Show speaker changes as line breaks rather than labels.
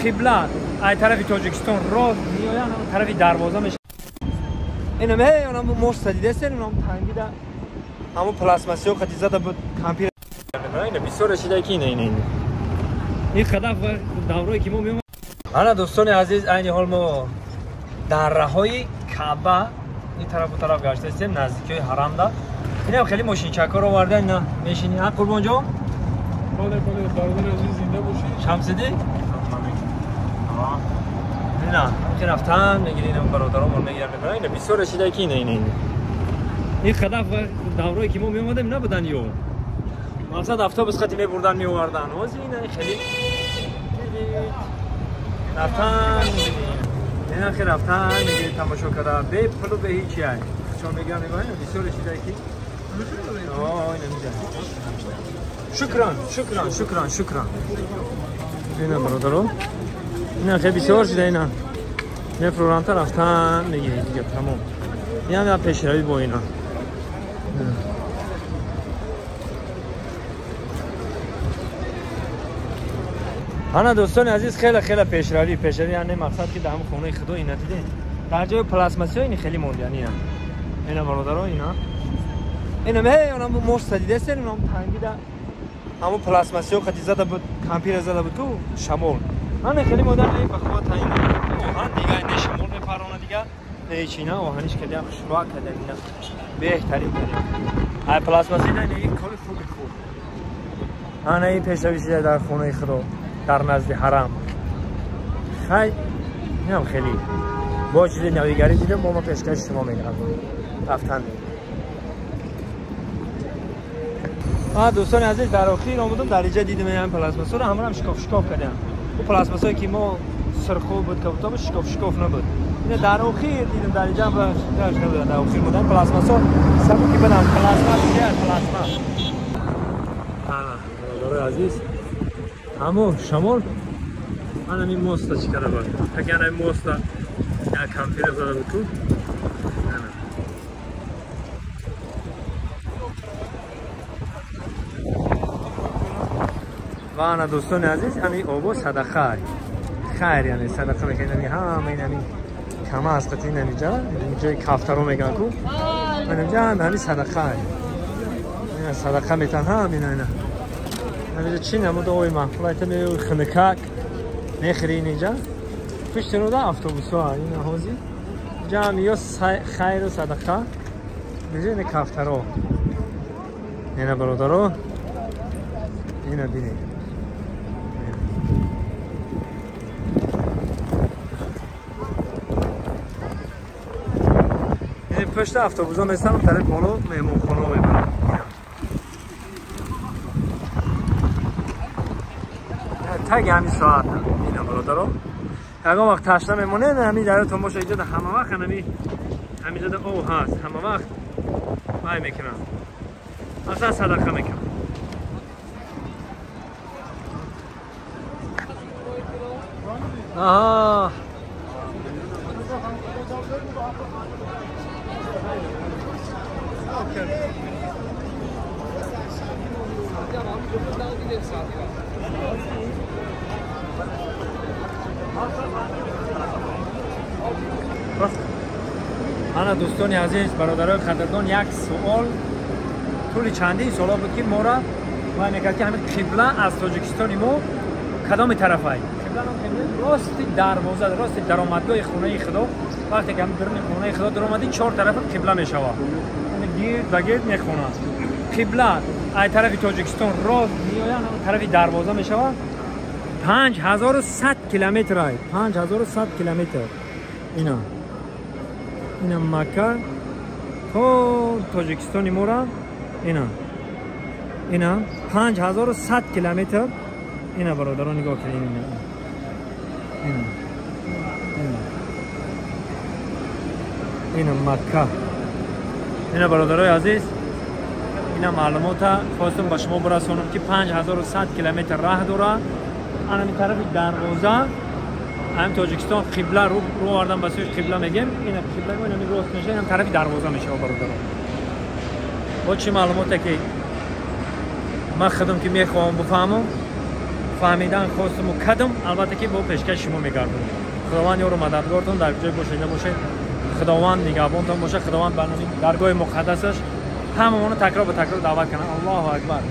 Қибла ай тарафи Тоҷикистон рост меоянд, тарафи дарвоза мешавад. Инам эй онам моста дидесен, онам тангида ҳамон пластмассиё қати зада буд кампир. Ина бисёр шида ки ина ина. Ин қадар даврое ки мо меомад. Ана дӯстони азиз, айни ҳол мо дарраҳои Каъба ин тарафу тараф гаштаистем, наздикиҳои ҳарамда. Инам хеле мошинчакҳоро оварда, ина мешини. А Қурбонҷон?
Бале, бале, бародари азиз, зинда бошӣ.
Шамсиддин? Ина, ки рафтан мегири, ина бародаромон мегиранд, мебаранд. Ина бисёр шида ки ина ина ина. Ин қадар даврое ки мо меомадем набудан ё. Мақсад автобус қати мебурдан меовардан. Ҳозир ина хеле рафтан ина хеле рафтан мегири, тамошо карда бе пулу бе ҳеҷ чиз. Чон мегиранд мебаранд, бисёр шида ки. Ина миҷа. Шукран, шукран, шукран, шукран. Ина бародаро. Ина хеле бисёр шида ина. Мефурӯранта рафтан мегири дига тамом. Ин ҳам пешравӣ бо ина. Ана дӯстони азиз, хеле хеле пешравӣ, пешравӣ яъне мақсад ки дар ҳамон хонаи худо ина дидем. Дар ҷои пластмассиҳо ини хеле мондиян ина. Ина бародаро ина. Ина эй онам моста дидесен, онам тангида ҳамон пластмассиҳо қати зада буд, кампира зада буд ку шамол. Ана хеле модар эй ба худо таин. Оҳан дига не шамол мепарона дига, не ҳеч ина оҳаниш кардиам хушроа кардиам ина. Беҳтарин тарин. Ай пластмасси не ин кори хуби хуб. Ана ин пешравӣ шуда дар хонаи худо, дар назди ҳарам. Хай, инам хеле бо чизи навигарӣ дидем, бо ма пешкаши шумо мегардам. Рафтан. Дӯстони азиз, дар охир омадам, дар инҷа дидем ин пластмассҳоро, ҳамаам шикоф шикоф кардам. Он пластмассҳое ки мо сирху буд, кабута буд, шикоф шикоф набуд. Ина дар охир дидем, дар инҷа набуд, дар охир будан пластмассҳо сабуки будам, пластмасс чи пластмасс. Ана, бародарои азиз, ҳамо шамол ана ин моста чӣ карда буд? Таки ана ин моста як кампира зада буд ку. Ва ана дӯстони азиз, ани обо садақа. Хайр, яъне садақа мекунад, ами ҳама ин ами кама аз қати ин ами ҷа, ин ҷои кафтаро мегӯянд ку. Ана ҷа ами садақа. Ина садақа метан ҳам ина ина. Ами чӣ намуд ои маҳфул айта меои хинакак мехӯри ин инҷа. Пушти рода автобусҳо ина ҳозир. Ҷа ами ё хайру садақа. Биҷа ина кафтаро. Ина бародаро. Ина бинед. Пушти автобусҳо местам, тарафи боло меҳмонхона мебарам. Таги ҳамин соат ина бародаро. Ягон вақт ташна мемонед, ҳамин дарё тамошо инҷо ҳама вақт ҳамин ҷода об ҳаст, ҳама вақт вай мекунам. Асlan садақа мекунам. Аҳа. Ана дӯстони азиз, бародарои қадрдон, як суол тӯли чандин солҳо буд ки моро вай мекард ки ҳамин қибла аз Тоҷикистони мо кадоми тарафай? Қибла ном қибла рости дарвоза, рости даромадгоҳи хонаи худо. Вақте ки ҳамин даруни хонаи худо даромадӣ, чор тарафа қибла мешавад. Гирд ба гирд мехонад. Қибла ай тарафи Тоҷикистон рост меоянд, тарафи дарвоза мешавад. 5100 километр ай, 5100 километр. Ина. Ина Макка то Тоҷикистони мора ина. Ина 5100 километр. Ина бародарон нигоҳ кунед ина. Ина. Ина. Ина Макка. Ина бародарои азиз, ина маълумота хостам ба шумо бирасонам ки 5100 километр раҳ дорад. Ана ин тарафи дарвоза ҳам Тоҷикистон қибла рӯ овардан ба сӯи қибла мегем. Ина қибла ина рост мешавад, ин тарафи дарвоза мешавад бародарон. Бо чӣ маълумоте ки ман худам ки мехоҳам бифаҳмам, Фаҳмидан хостуму кадом, албатта ки бо пешкаши шумо мегардонем. Худованд ёру мададгортон, дар ҷой бошед набошед, Худованд нигаҳбонтон бошад. Худованд ба номи даргоҳи муқаддасаш ҳамамонро такрор ба такрор даъват кунад. Аллоҳу акбар.